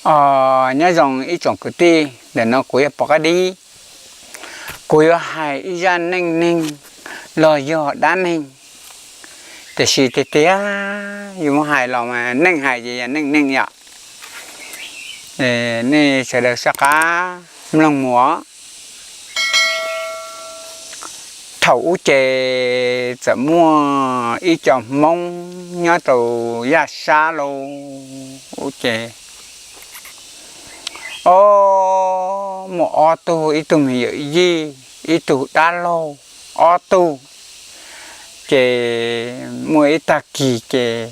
Os, nyob zoo ib tsoom kwv tij, ntawm no kuv yog Pov Qab Dib. Kuv yuav hais ib zaj neej neeg los yog dab neeg, tiam sis tiag tiag yus muab hais los mas neej hais ces yog neej neeg yom. Nej sawv daws soj qab mloog mus os. Thaum ub ces txawm muaj ib co Hmoob nyob rau yaj sab lauj. Ub ces, o, muaj ob tug, ib tug me yawm yij, ib tug dab laug, ob tug. Ces muaj ib tag kis ces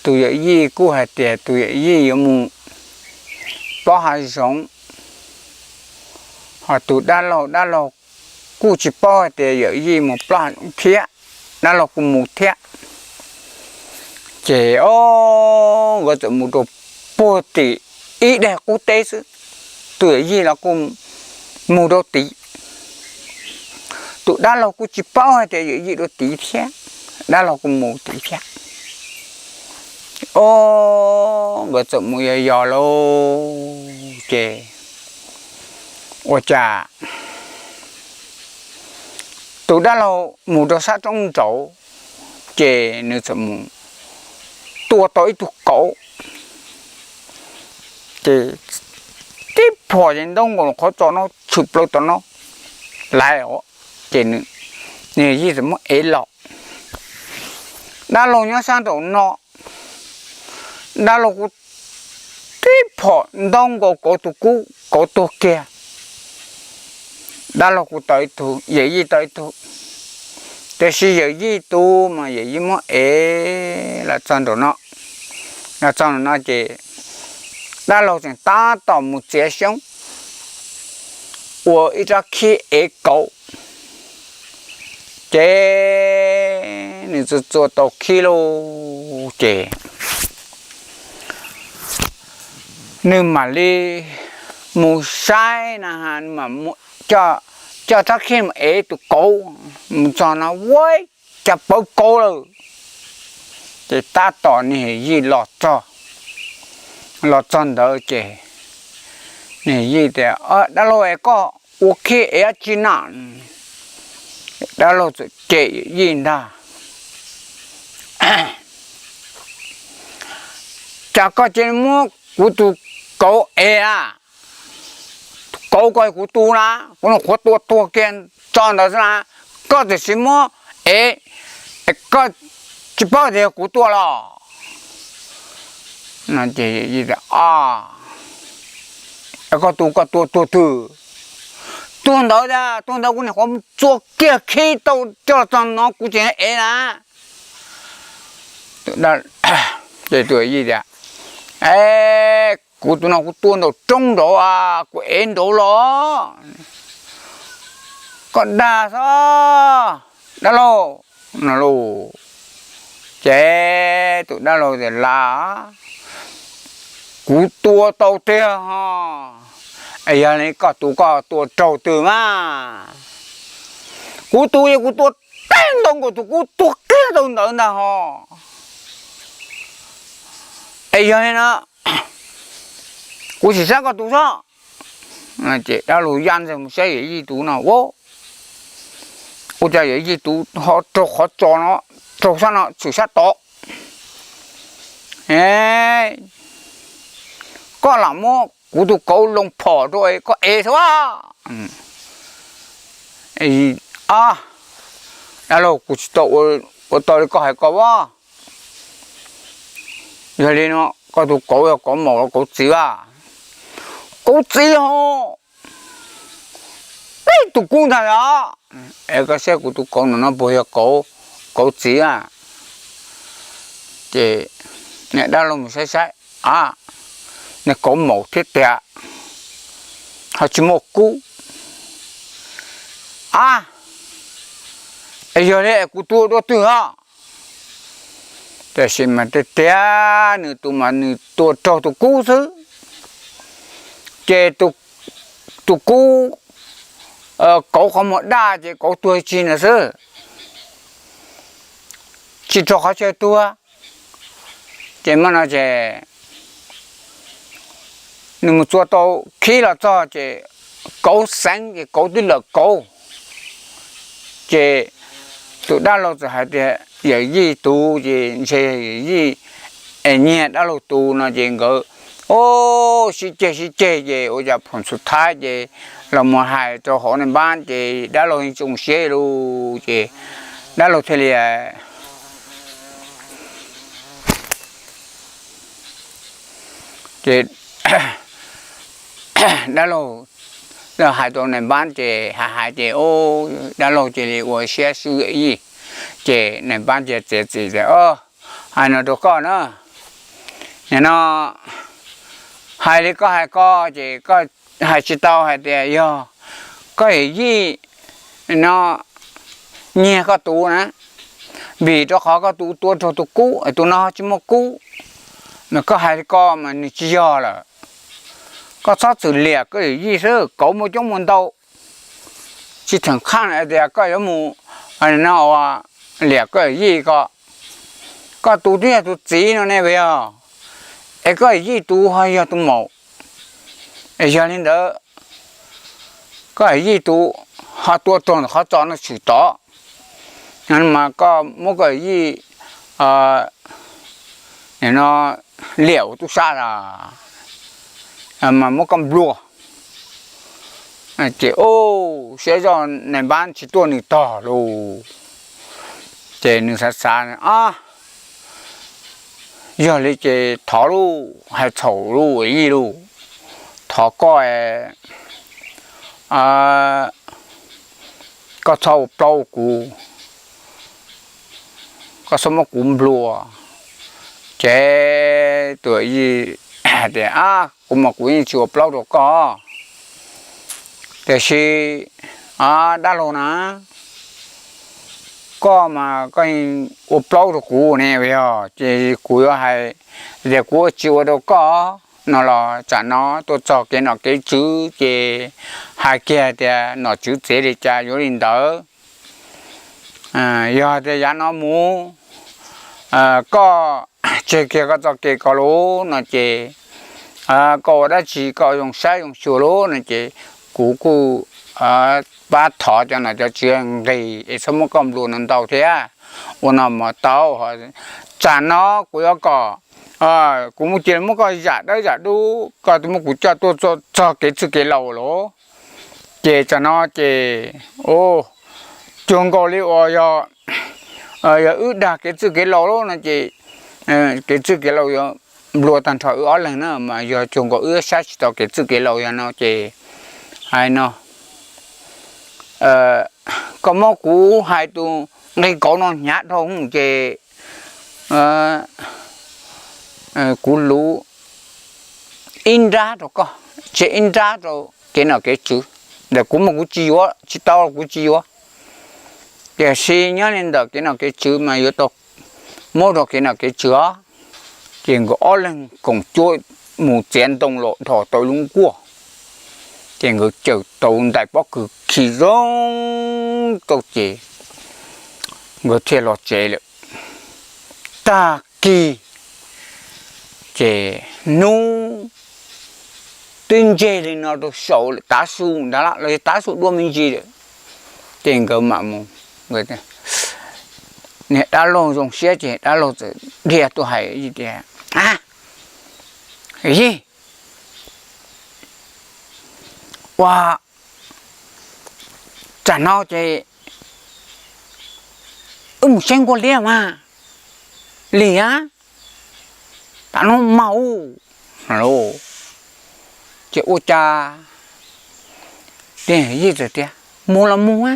tus yawm yij kuj hais tias tus yawm yij yuav mus plob hav zoov, ho tus dab laug, dab laug kuj tsis paub hais tias yawm yij mus plob hav zoov thiab, dab laug kuj mus thiab. Ces o, nkawd txawm mus rau puag tim ib daig qub teb xwb, tus yawm yij los kuj mus rau tid. Tus dab laug kuj tsis paub hais tias yawm yij rau tid thiab, dab laug kuj mus tid thiab. O, nkawd txawm mus yos yos lauj ces ua cas tus dab laug mus rau sab roob nraud, ces nws txawm mus tua tau ib tug kauv. Ces tib phom ces ntaub nkaus qhov tso no tshwm plaws tom no lawm os. Ces nws yij txawm muab ev los. Dab laug nyob sab nraum no, dab laug kuj tib phom ntaub nkaus kauv tus kub, kauv tuag kiag. Dab laug kuj tau ib tug, yawm yij tau ib tug, tiam sis yawm yij tus mas yawm yij muab ev los txog nraum no. Los txog nraum no ces dab laug tseem tab tom mus txiav xyoob ua ib rab khib ev kauv. Ces nws txua txua tau khib lauj ces nws mam li mus saib na, nws mam coj rab khib mus ev tus kauv. Mus txog no ua cas pawv kauv lawm. Ces tab tom niag yij los txog, los txog ntawd ces niag yij tias, dab laug es koj ua khib ev dab tsi na? Dab laug txawm cem yawm yij ntag, cas koj cia li muab kuv tus kauv ev a? Kauv ko kuv tus na, kuv nyuam qhuav tua tuag kiag tso ntawd xwb na, koj tiam sis muab ev, koj tsis paub tias yog kuv tua los? Koj tus koj tua tuag twg? Tuag ntawd tiag, tuag ntawd kuv nyuam qhuav txua kiag khib tau coj los txog no kuv tseem ev na. Ces tus yij tias, kuv tus no kuv tua nraum roob nraud, kuv ev nraud los. Koj dag xwb dab laug no lauj. Ces tus dab laug tias, lam, kuv tua tau tiag ho. Es yog li koj tus koj tua raug twg mas? Kuv tus es kuv tua tib ntaub nkaus tus kub tuag kiag rau ntawd ntag ho. Es yog li no, kuv sim saib koj tus sob. Ces dab laug ya ntxeg mus saib yawm yij tus no, ua cas yawm yij tus ho raug qhov tso no, raug sab no tshwm sab tod. Koj lam muab kuv tus kauv loo phom rau koj ev xwb. Dab laug, kuv tsis tau ua tau li koj hais ko as. Yog li no, koj tus kauv yog kauv maum los kauv txiv as? Kauv txiv ho. Tib tug kub ntag os. Es koj saib kuv tus kauv no puas yog kauv txiv a? Ces niag dab laug mus saib saib, a, niag kauv maum thiab tiag, ho tsis muaj kub. A, es yog li es kuv tua dua twg os? Tiam sis mas tiag tiag nws tus mas nws tua raug tus kub xwb, ces tus kub, kauv qhov muag daj ces kauv tuag tsis ntag xwb, tsis raug qhov chaw tuag. Ces muaj no ces nws mus txua tau khib los txog ces kauv xeeb ces kauv twb lawm kauv. Ces tus dab laug txawm hais tias yawm yij tus ces ntshe yawm yij es nyiag dab laug tus no ces nkawd, o, sib ceg sib ceg ces ua cas phoom xus thaib ces los mus hais rau hauv nais npab ces dab laug yeej tsis zoo siab lawm ces dab laug thiaj li ces dab laug hais rau nais npab ces hais hais ces dab laug cia li ua siab swb yawm yij. Ces nais npab cia li txiav txim tias, o, hais no rau koj na, nim no hais li koj hais ko ces koj hais tsis tau hais tias yog koj yawm yij no nyiag koj tus na, vim rau qhov koj tus tua raug tus kub, tus no tsis muaj kub, mas koj hais li ko mas nws tsis yog lawm. Koj txhob txwm liam koj yawm yij xwb, kauv muaj coob muaj ntau, tsis theem qhaj hais tias koj yuav mus no ua liam koj yawm yij ko. Koj tus twb yog tus txiv no ne puas yog, es koj yawm yij tus ho yog tus maum. Es yog li ntawd koj yawm yij tus ho tua raug ntawm qhov txos no tshwm tod, mas koj muab koj yawm yij no liam ua tub sab los mas muab koj nplua. Ces siab zoj nais npab tsis tuaj nws tog lauj. Ces nws xav xav, a, yog li ces thov lauj, hais txhaum lauj yij lauj, thov koj, koj txhob ua plaub kuv, koj txhob muab kuv nplua. Ces tus yawm yij tias, a, kuv mas kuv yeej tsis ua plaub rau koj, tiam sis dab laug na, koj mas koj ua plaub rau kuv ne puas yog, ces kuv yuav hais tias kuv ua tsis ua rau koj no los tsam no tuaj txog kev nom kev tswv ces hais kiag tias nom tswv txiav li cas yuav li ntawd. Yog tias yav no mus koj tseg kiag koj txoj kev ko lauj no ces koj ua dab tsi koj zoo saib zoo xyuas lauj no ces kuv kuj pab thov cov nom cov tswv nqis es txhob muab koj nplua no ntau thiab. Ua no mas tau, tsam no kuv yuav kom kuv mus cia li muab koj zam dawb zam dub, koj twb muab kuv coj tuaj txog kev txwj kev laus lauj. Ces tsam no ces cuag nkaus li uas yog, yog wb dag kev txwj kev laus lauj no ces kev txwj kev laus yuav nplua tag nrho wb ob leeg na, mas yog cuag nkaus wb saib tsis tau kev txwj kev laus yog no ces hais no, koj muab kuv hais tus nqi kauv no hnyav dhau ces kuv luv ib nrab rau koj, tseg ib nrab rau kev nom kev tswv. Ntawm kuv mas kuv tsis yuav, tsis tau kuv tsis yuav. Tiam sis nyob li ntawm kev nom kev tswv mas yuav tau muab rau kev nom kev tswv os. Ces nkawd ob leeg koom cuab mus txiav ntoo los dhos tau lub nkuaj, ces nkawd cawm tau ntais pob kws khi zoo tau ces nkawd thiaj los tsev lawm. Tag kis ces hnub twb ntseg li no rau saum lawm, tav su ntawd los yog tav su dua me ntsis lawm, ces nkawd mam mus. Niag dab laug zoo siab ces dab laug txawm dhia tuaj hais tias, a, yij, ua, tsam no ces wb mus saib nkuaj liab mas lig a, tam no mas u, ces ua cas, yij txawm tias mus los mus a.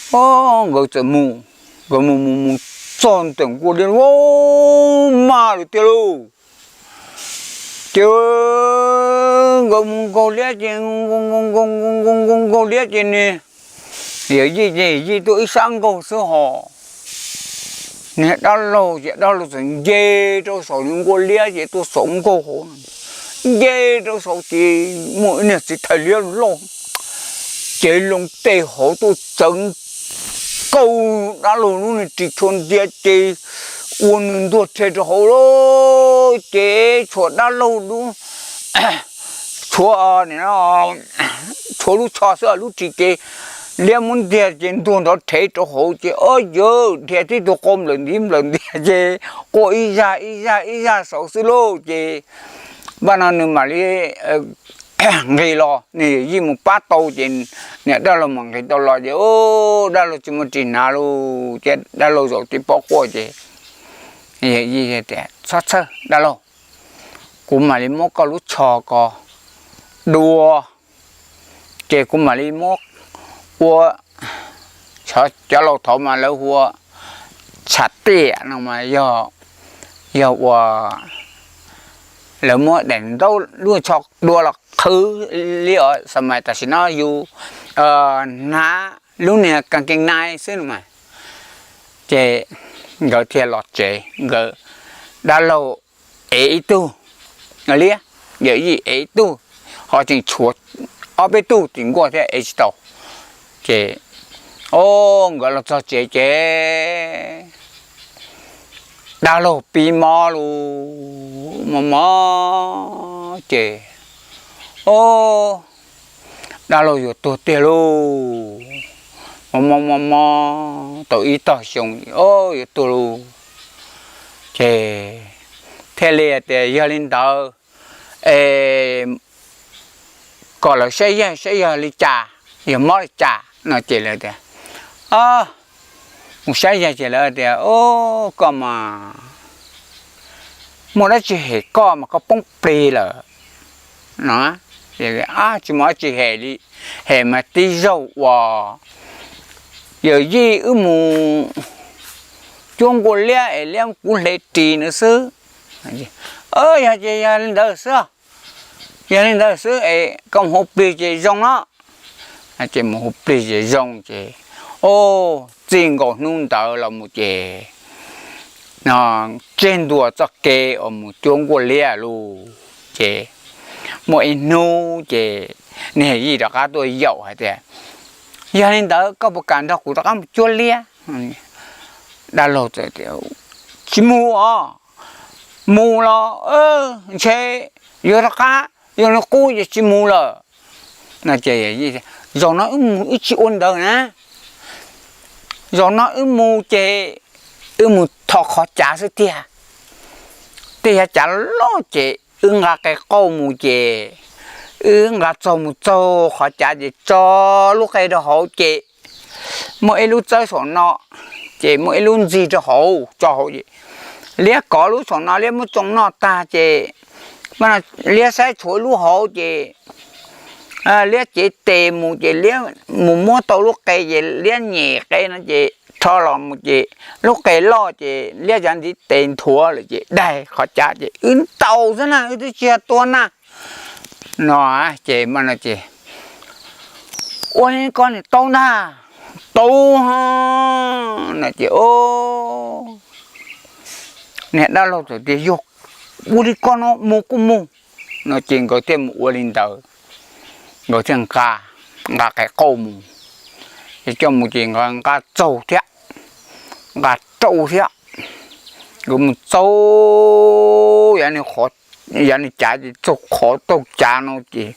Nkawd txawm mus, nkawd mus mus mus txog ntawm nkuaj liab, maj lawm tiag lauj. Ces nkawd mus nkaug liab ces nkaug nkaug nkaug nkaug liab ces nws yawm yij ces yij tuaj ib sab nkaug xwb hos. Niag dab laug ces dab laug txawm nce rau saum nws nkuaj liab ces tuaj xauv nkaug hauv, nce rau saum ces muaj ib niag txiv thais liab loj ces loo tej hauv tuaj txawv nkaug dab laug lub niag ris tsho ntiag ces ua nws ntuag rhe rau hauv lawm ces tshuav dab laug lub tshuav, tshuav lub tsho xwb, lub ris ces liab muab ntiag ces ntuag nrov rhev rau hauv ces, o yawg, dhia tib tug qau nplawm ntiv nplawm ntiag ces quaj ib zaj ib zaj ib zaj saud xwb lauj. Ces npaj no nws mam li nqis los, nws yawm yij mus pab tau ces niam dab laug mam nqis tau los ces, o, dab laug tsis muaj ris hnav lauj, ces dab laug zaum tib pob quaj ces yawm yij tias, txhob txhawj dab laug, kuv mam li muab koj lub tsho ko dua, ces kuv mam li muab ua, cov laus thaud mas lawv hu ua tsham tiam no mas yog, yog ua, lawv muab daim ntaub lub tsho dua los qhwv li os, xav mas tam sim no yus hnav lub niag kas kees nai xwb no mas. Ces nkawd thiaj los tsev, nkawd, dab laug ev ib tug liab, yawm yij ev ib tug, ho tseem tshuav ob peb tug tim nkuaj thiab ev tsis tau. Ces, o, nkawd los txog tsev ces dab laug pib mob lauj, mob mob ces, o, dab laug yuav tuag tiag lauj, mob mob mob mob tau ib tog xyoo, o, yuav tuag lauj. Ces thiaj li tias yog li ntawd es kom lawv saib yaig saib yog li cas, yog mob li cas no ces lawv tias, mus saib yaig ces lawv tias, o, koj mas muaj dab tsi hem koj mas koj poob plig lawm no. Tsis muaj dab tsi hem li, hem mas tib zaug uas yawm yij wb mus cuab nkuaj liab es liab kuv hle ris nws xwb. Yog ces yog li ntawd xwb, yog li ntawd xwb es koj mus hu plig ces zoo no. Ces mus hu plig ces zoo ces, o, txij nkaus hnub ntawd los mus ces tseg ntua txoj kev uas mus cuab nkuaj liab lauj. Ces muaj ib hnub ces niag yij rov qab tuaj yaum hais tias, yog li ntawd koj puas kam nrog kuv rov qab mus cuab liab? Dab laug txawm tias, tsis mus os, mus los ntshe yuav rov qab, yog nws qub ces tsis mus lawm. Zaum no wb mus wb tsis ua ntawd na, zaum no wb mus ces wb mus tho qhov cav xwb tiag. Tej yav cav loj ces wb nqa qe qauj mus ces wb nqa txog mus txog qhov cav ces tso lub qe rau hauv ces muaj ib lub txawb saum no, ces muaj ib lub ntxig rau hauv tso hauv ces liab kov lub saum no liab muab tsoo noj tag ces liab saib tshuav ib lub hauv ces liab cev tes mus ces liab mus muab tau lub qe ces liab nyem qe no ces rho los mus ces lub qe loj ces liab cav ntiv tes nthuav lawm ces daig qhov cav ces wb ntaus xwb na, wb twb tsis yog tua na. No ces, ces ua li ko niam tau ntag, tau no ces niag dab laug txawm tias yog ua li ko no mus kuj mus no ces nkawd thiaj mus ua li ntawd. Nkawd thiaj nqa, nqa qe qauj mus, ces coj mus ces nqa txaug thiab, nqa rau thiab. Nkawd mus txaug yav, yav niag cav ces txaug qhov taug cav no ces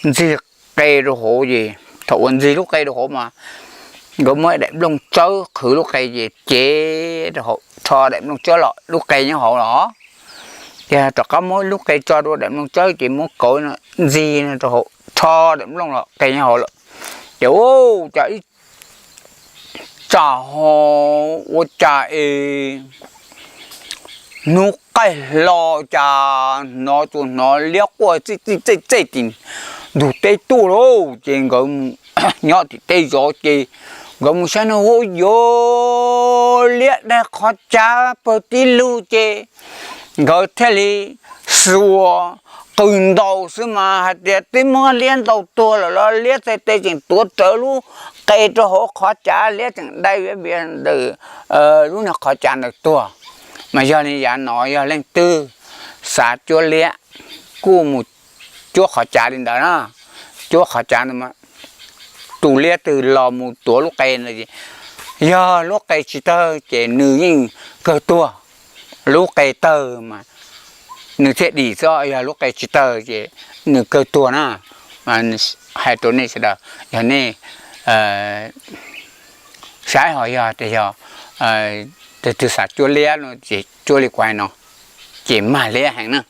ntxig qe rau hauv ces thaum uas ntxig lub qe rau hauv mas nkawd muab daim nplooj tsawb qhwv lub qe ces cev rau hauv, rho daim nplooj tsawb los lub qe nyob hauv los. Ces rov qab muab lub qe tso rau daim nplooj tsawb ces muab kauv ntxig rau hauv, rho daim nplooj los qe nyob hauv lawm. Ces ua cas ib tsam ho ua cas es hnub qaij hlo cas hnov tsuas hnov liab quaj txej txej txej tim ntug teb tuaj lauj. Ces nkawd mus nyob tim tej zov ces nkawd mus saib no ua cas liab daig qhov cav pawg tib lug ces nkawd thiaj li xuas qws ntaus xwb mas hais tias twb muab liab ntaus tuag lawm los liab txhais tes tseem tuav rawv lub qe rau hauv qhov cav, liab tseem dai viav vias ntawm lub niag qhov cav ntawd tuag. Mas yog li yav no yog leej twg xav cuab liab kuj mus cuab qhov cav li ntawd na, cuab qhov cav ntawd mas tus liab twg los mus tuav lub qe ntawd, yog lub qe tsis tawg ces nws yeej kawg tuag. Lub qe tawg mas nws thiaj dim xwb, yog lub qe tsis tawg ces nws kawg tuag na. Hais rau nej sawv daws, yog nej saib ho yog tias yog tus twg xav cuab liab no ces cuab li kuv hais no, ces mag liab heev na.